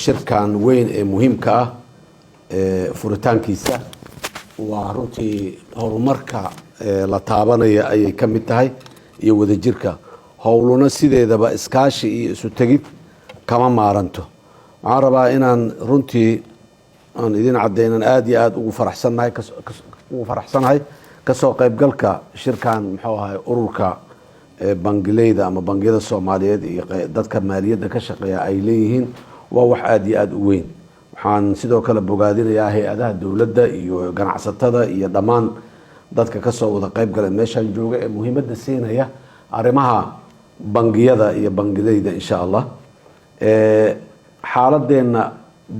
Shirkan weyn ee muhiimka ah furitaankiisa waa runtii horumarka la taabanaya ayay ka mid tahay iyo wadajirka. Howluna sideedaba iskaashi iyo isu tegid kama maaranto. Waxaan rabaa inaan runtii aan idin cadday inaan aada iyo aada ugu faraxsanahay kasoo qaybgalka shirkan, muxuu ahay, ururka bangileyda ama bangiyada Soomaaliyeed iyo dadka maaliyadda ka shaqeeya ay leeyihiin. Waa wax aada iyo aada u weyn. Waxaan sidoo kale bogaadinayaa hay-adaha dowladda iyo ganacsatada iyo dhammaan dadka kasoo wada qayb gala meeshaan jooga ee muhiimadda siinaya arrimaha bangiyada iyo bangileyda. Insha Allah, xaaladeenna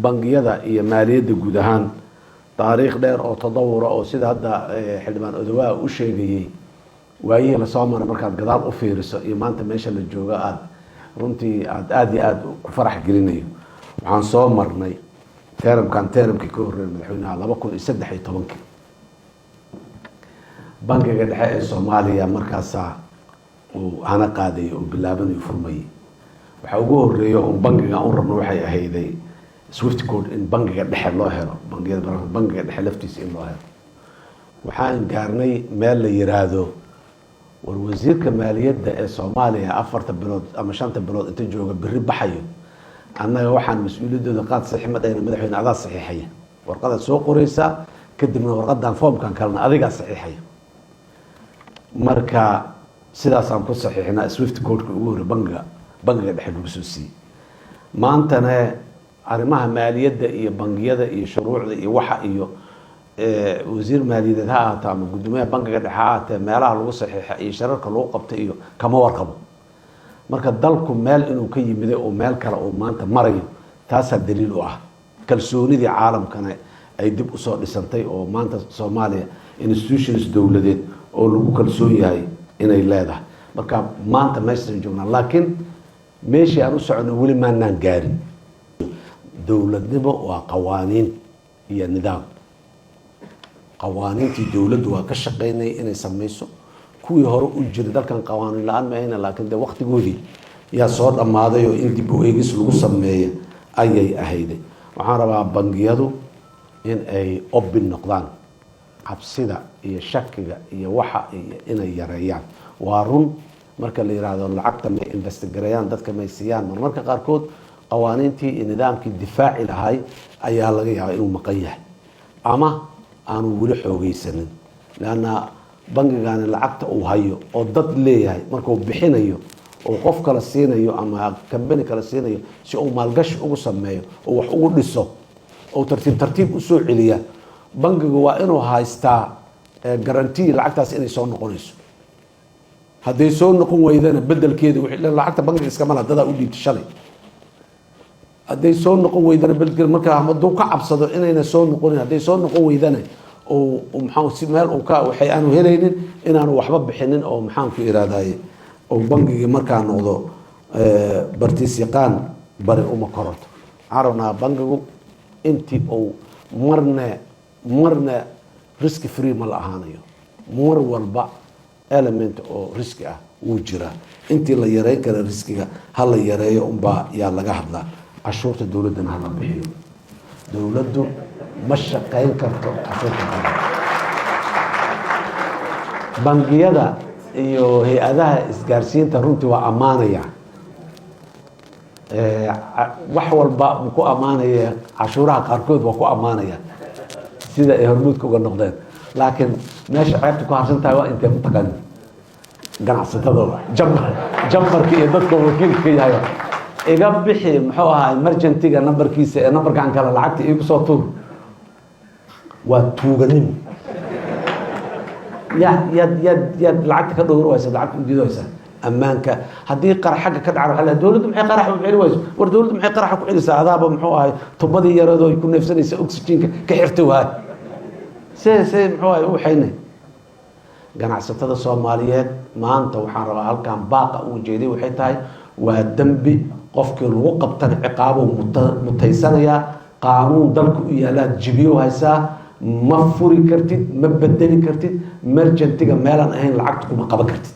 bangiyada iyo maaliyadda guud ahaan, taariikh dheer oo tadawura oo sida hadda Xildhibaan Odowaa u sheegayey, waayihii lasoo maray markaad gadaal u fiiriso iyo maanta meesha la jooga, aada runtii aada aada iyo aada ku farax gelinayo. Waxaan soo marnay termkan, termkii ka horreeyay madaxweynaha, 2013-kii, Bankiga Dhexe ee Soomaaliya markaasaa uu hana qaadayay oo bilaabanayo, furmayay. Waxaa ugu horeeya oon bankiga u rabno waxay ahayday swift code in bankiga dhexe loo helo, bangiyada, bankiga dhexe laftiisa in loo helo. Waxaan gaarnay meel la yiraahdo, war wasiirka maaliyadda ee Soomaaliya 4-ta bilood ama 5-ta bilood inta jooga berri baxayo, annaga waxaan mas-uuliyaddooda qaad saxiix ma dhahna. Madaxweyne, adaa saxiixaya, warqadaad soo qoreysaa, kadibna warqadan foomkan kalena adigaa saxiixaya. Marka sidaasaan ku saxiixnaa swift codeka ugu horey bankiga dhexe lagu soo siiyey. Maantana arrimaha maaliyadda iyo bangiyada iyo shuruucda iyo waxa iyo wasiir maaliyadeed ha ahaato ama guddoomiyaha bankiga dhexe ha ahaatee, meelaha lagu saxiixa iyo shararka lagu qabta iyo kama warqabo. Marka dalku meel inuu ka yimiday oo meel kale uu maanta marayo, taasaa daliil u ah. Kalsoonidii caalamkana ay dib usoo dhisantay oo maanta Soomaaliya institutions dowladeed oo lagu kalsoon yahay inay leedahay. Marka maanta meeshaan joognaa, laakiin meeshii aan u soconno weli maanaan gaarin. Dowladnimo waa qawaaniin iyo nidaam. Qawaaniintii dowladdu waa ka shaqeynay inay sameyso. Kuwii hore u jiray dalkan qawaaniin la-aan ma ahayna, laakiin dee waktigoodii yaa soo dhammaaday oo in dib u eegis lagu sameeyo ayay ahayday. Waxaan rabaa bangiyadu in ay open noqdaan, cabsida iyo shakiga iyo waxa iyo inay yareeyaan. Waa run, marka la yiraahdo lacagta may invest gareeyaan, dadka may siiyaan, marmarka qaarkood qawaaniintii iyo nidaamkii difaaci lahay ayaa laga yaabaa inuu maqan yahay ama aanu weli xoogeysanin, leanna bangigani lacagta uu hayo oo dad leeyahay markuu bixinayo oo qof kale siinayo ama kambani kale siinayo si uu maalgashi ugu sameeyo oo wax ugu dhiso oo tartiib tartiib usoo celiya, bangigu waa inuu haystaa guarantee lacagtaas inay soo noqonayso. Hadday soo noqon weydana, bedelkeeda lacagta bangiga iskama laha, dadaa u dhiibta shalay. Hadday soo noqon weydana bedelkeeda, marka hadduu ka cabsado inayna soo noqonin, hadday soo noqon weydana maxaa si meel uu ka waxay aanu helaynin inaanu waxba bixinin oo, maxaan ku irahdaye, oo bangigii markaa noqdo bartiis yaqaan bari uma kororto. Waxaan rabnaa bangigu intii uu marna risk free ma la ahaanayo, mar walba element oo riski ah wuu jiraa. Intii la yareyn kara riskiga ha la yareeyo unbaa yaa laga hadlaa. Cashuurta dowladdana hala bixiyo. Dowladdu ma shaqayn karto cashuurta. Bangiyada iyo hay-adaha isgaarsiinta runtii waa ammaanaya, wax walba ku ammaanaya, cashuuraha qaarkood waa ku ammaanaya sida ay hormuudka uga noqdeen. Laakiin meesha ceebta ku harsan tahay waa intee mataqaani? Ganacsatada, jambarka iyo dadka wakiilka ka yahay. Iga bixi, muxuu ahaa, merchantiga nambarkiisa ee nambarkan kale lacagta iigu soo tuur, waa tuuganimo. Yaad lacagta ka dhowr waysa, lacagta udiid waysa. Ammaanka haddii qarax xagga ka dhacan, waxaa dowladdu maxay qaraxa ku celi wayso? War dowladdu maxay qaraxa ku celisaa? Adaaba, muxuu ahay, tubadii yareedoo ay ku neefsanaysa oxygenka ka xirtay. Waay see muxuu ahay u waxaynay ganacsatada Soomaaliyeed. Maanta waxaan rabaa halkan baaqa ugu jeeday waxay tahay, waa dembi qofkii lagu qabtana ciqaabuu mutaysanayaa. Qaanuun dalka u yaalaad jibiyo haysaa, ma furi kartid, ma bedeli kartid merchantiga meelaan ahayn, lacagta kuma qaban kartid.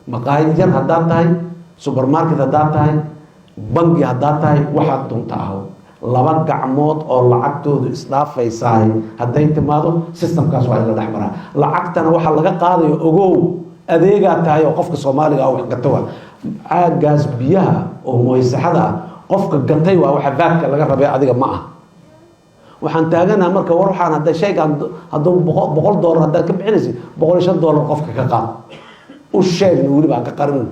Maqaayad yar haddaad tahay, supermarket haddaad tahay, bangi haddaad tahay, waxaad doonta aho. Laba gacmood oo lacagtoodu isdhaafaysahay hadday timaado, systemkaas waa in la dhex maraa. Lacagtana waxaa laga qaadayo, ogow, adeegaa tahay oo qofka Soomaaliga ah wax gata. Waa caagaas biyaha oo moysaxada ah qofka gatay, waa waxa VATka laga rabay, adiga ma ah. Waxaan taaganaha marka, war waxaan hadda shaygaan hadduu $100 haddaad ka bixinaysid, $105 qofka ka qaad. U sheegna, weliba aan ka qarin.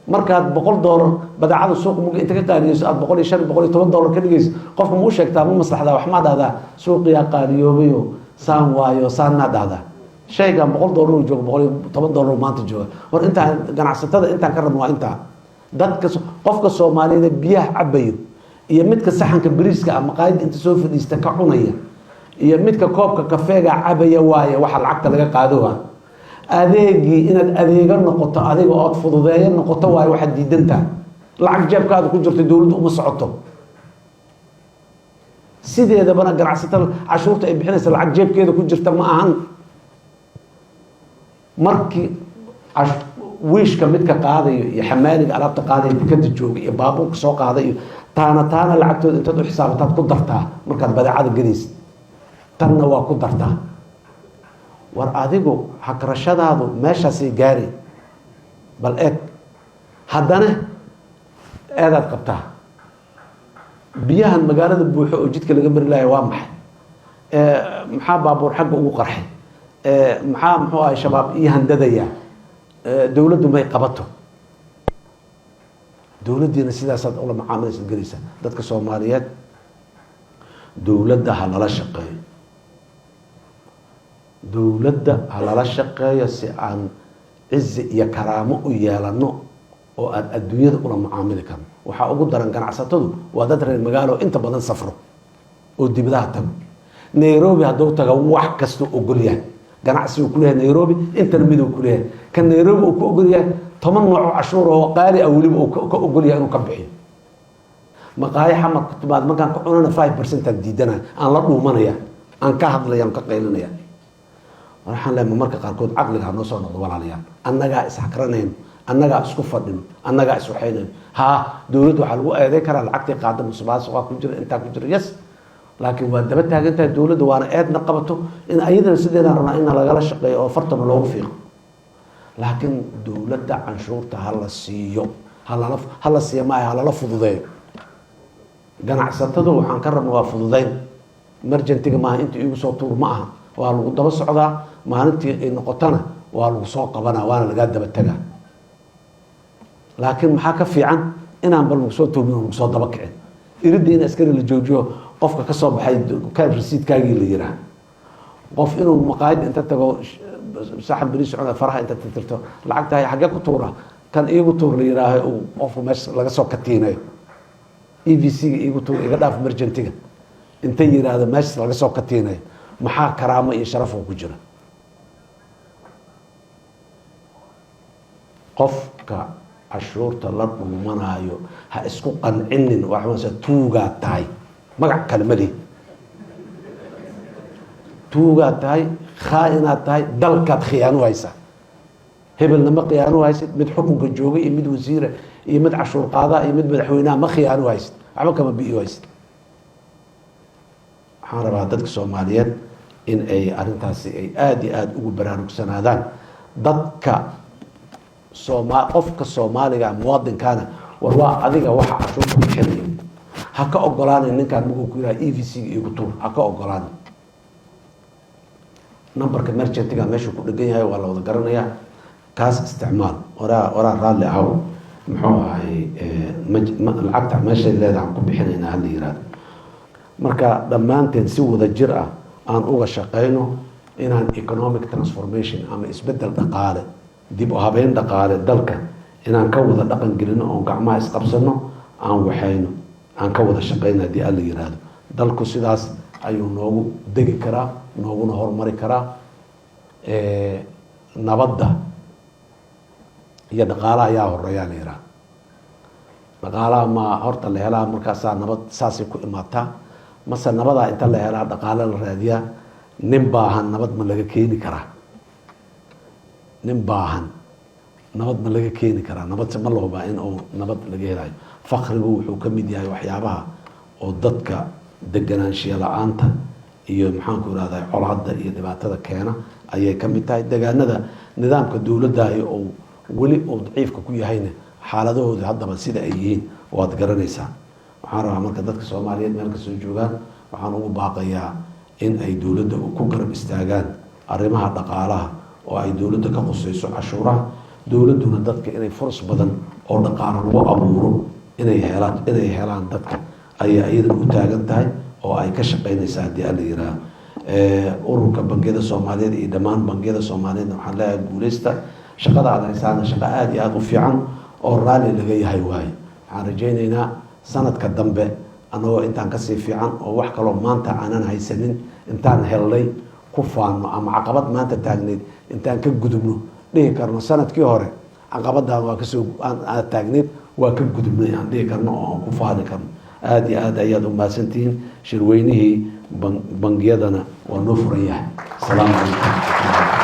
Markaad $100 badeecada suuqa muga inta ka qaaliyeyso, aad 105, $110 ka dhigayso, qofka ma u sheegtaa? Ma maslaxdaa? Wax maa dhahdaa? Suuqiyaa qaaliyoobayo, saan waayo, saannaa dhahdaa. Shaygan $100 uu joogo, $110 maanta jooga. War intaan ganacsatada intaan ka rabno waa intaa. Dadka, qofka Soomaalida biyaha cabayo iyo midka saxanka bariiska ah maqaayadda inta soo fadhiista ka cunaya iyo midka koobka kafeega cabaya waaye waxa lacagta laga qaado. Waa adeegii inaad adeego noqoto adiga ood fududeeyo noqoto waaye waxaad diidantaha. Lacag jeebkaada ku jirto dowladdu uma socoto. Sideedabana ganacsatada cashuurta ay bixinaysa lacag jeebkeeda ku jirta ma ahan. Markii wiishka midka qaadayo iyo xamaaliga alaabta qaadaya, dekada jooga iyo baabuurka soo qaaday iyo taana lacagtooda intaad u xisaabataad ku dartaa markaad badeecada gelaysid, tanna waa ku dartaa. War adigu hagrashadaadu meeshaasay gaari. Bal eeg, haddana eedaad qabtaa. Biyahan magaalada buuxo oo jidka laga mari laaya waa maxay? Maxaa baabuur xagga ugu qarxay? Maxaa, muxuu ahay, Shabaab ii handadaya? Dowladdu may qabato. Dowladdiina sidaasaad ula macaamilaysaad gelaysaa. Dadka Soomaaliyeed, dowladda ha lala shaqeeyo, dowladda ha lala shaqeeyo, si aan cizi iyo karaamo u yeelano oo aan adduunyada ula macaamili karno. Waxaa ugu daran, ganacsatadu waa dad reer magaalo, inta badan safro oo dibadaha tago. Nairobi hadduu tago, wax kastuu ogol yahay. Ganacsigu kuleeyahay Nairobi, intana miduu kuleeyahay. Kan Nairobi uu ku ogol yahay 10 nooc oo cashuur oo qaali ah weliba uu ka ogol yahay inuu ka bixiyo. Maqaayo Xamar ku timaad markaan ka cunana, 5% aan diidanaya, aan la dhuumanaya, aan ka hadlaya, aan ka qaylinaya. Waxaan leeyahay, marka qaarkood caqliga ha noo soo noqdo, walaalayaal. Annagaa ishakranayno, annagaa isku fadhino, annagaa iswaxaynayno. Haa, dowladdu waxaa lagu eeday karaa lacagtii qaada musuqmaasuqa ku jira, intaa ku jira, yes, laakiin waa daba taagan tahay dowladda, waana eedna qabato in ayadana sideedaan rabnaa in lagala shaqeeyo oo fartana loogu fiiqo. Laakiin dowladda canshuurta ha la siiyo, halala hala siiyo maaha, halala fududeeyo. Ganacsatadu waxaan ka rabna waa fududeyn. Merchantiga maaha inta iigu soo tuur ma aha. Waa lagu daba socdaa, maalintii ay noqotona waa lagu soo qabanaa, waana lagaa daba tegaa. Laakiin maxaa ka fiican? Inaan ba lagu soo tuumin oo lagu soo daba kicin. Iridda in askari la joojiyo, qofka ka soo baxay ka rasiidkaagii la yiraa. Qof inuu maqaayad inta tago, saxan bariis cuna, faraha inta tirtirto, lacagtahay xaggee ku tuura, kan iigu tuur la yiraaho, uu qofku meesha laga soo katiinayo. EVC-ga iigu tuur, iga dhaaf merchantiga inta yiraahdo, meesha laga soo katiinayo. Maxaa karaamo iyo sharaf oo ku jira? Qofka cashuurta la dhuumanaayo ha isku qancinin. Waxaase tuugaa tahay, magac kale ma lihi. Tuugaa tahay, khaa-inaad tahay, dalkaad khiyaano haysaa. Hebelna ma khiyaano haysid, mid xukunka jooga iyo mid wasiira iyo mid cashuur qaadaa iyo mid madaxweynaha ma khiyaano haysid, waxba kama bi'iyo haysid. Waxaan rabaa dadka Soomaaliyeed in ay arrintaasi ay aada iyo aada ugu baraarugsanaadaan. Dadka sooma, qofka Soomaaliga muwaadinkaana, war waa adiga waxa cashuurta bixinayo. Ha ka ogolaanay ninkaan markuu ku yiraha EVC-ga iigu tuur, ha ka ogolaanay. Numberka merchantiga meeshuu ku dhegan yahay waa la wada garanayaa, kaas isticmaal. Waraa waraa, raalli ahow, muxuu ahay, lacagta meeshay leedahay aan ku bixinaynaa hala yiraahdo. Marka dhammaanteen si wada jir ah aan uga shaqeyno inaan economic transformation ama isbeddel dhaqaale, dib u habeyn dhaqaale dalka inaan ka wada dhaqan gelino, oon gacmaha isqabsano, aan waxayno, aan ka wada shaqeyno haddii Alla yiraahdo. Dalku sidaas ayuu noogu degi karaa, nooguna horumari karaa. Nabadda iyo dhaqaalaha ayaa horeeyaa la yiraahdo. Dhaqaalaha ma horta la helaa, markaasaa nabad saasay ku imaataa, mase nabadaa inta la helaa dhaqaale la raadiyaa? Nin baahan nabad ma laga keeni karaa? Nin baahan nabad ma laga keeni karaa? Nabadse ma la hubaa in uu nabad laga helayo? Faqrigu wuxuu ka mid yahay waxyaabaha oo dadka deganaanshiya la-aanta iyo, maxaanku irahdaa, colaadda iyo dhibaatada keena ayay ka mid tahay. Degaanada nidaamka dowladdahi oo weli uu daciifka ku yahayna, xaaladahooda haddaba sida ay yihiin waad garanaysaa. Waxaan rabaa marka dadka Soomaaliyeed meel kastoo joogaan, waxaan ugu baaqayaa in ay dowladda ku garab istaagaan arrimaha dhaqaalaha oo ay dowladda ka qusayso cashuuraha, dowladduna dadka inay furas badan oo dhaqaalo lagu abuuro inay helaan dadka ayaa iyadana u taagan tahay oo ay ka shaqeynaysaa, haddii Alla yiraaho. Ururka Bangiyada Soomaaliyeed iyo dhammaan bangiyada Soomaaliyeedna waxaan leeyahay guuleysta. Shaqada aad haysaana shaqo aada iyo aada u fiican oo raalli laga yahay waaye. Waxaan rajaynaynaa sanadka dambe annagoo intaan kasii fiican oo wax kaloo maanta aanan haysanin intaan helnay ku faano, ama caqabad maanta taagneyd intaan ka gudubno dhihi karno sanadkii hore caqabadan waa kasoo aad taagneyd waa ka gudubnay aan dhihi karno oo aan ku faani karno. Aada iyo aad ayaad u mahadsantihiin. Shirweynihii bangiyadana waa noo furan yahay. Asalaamu calaykum.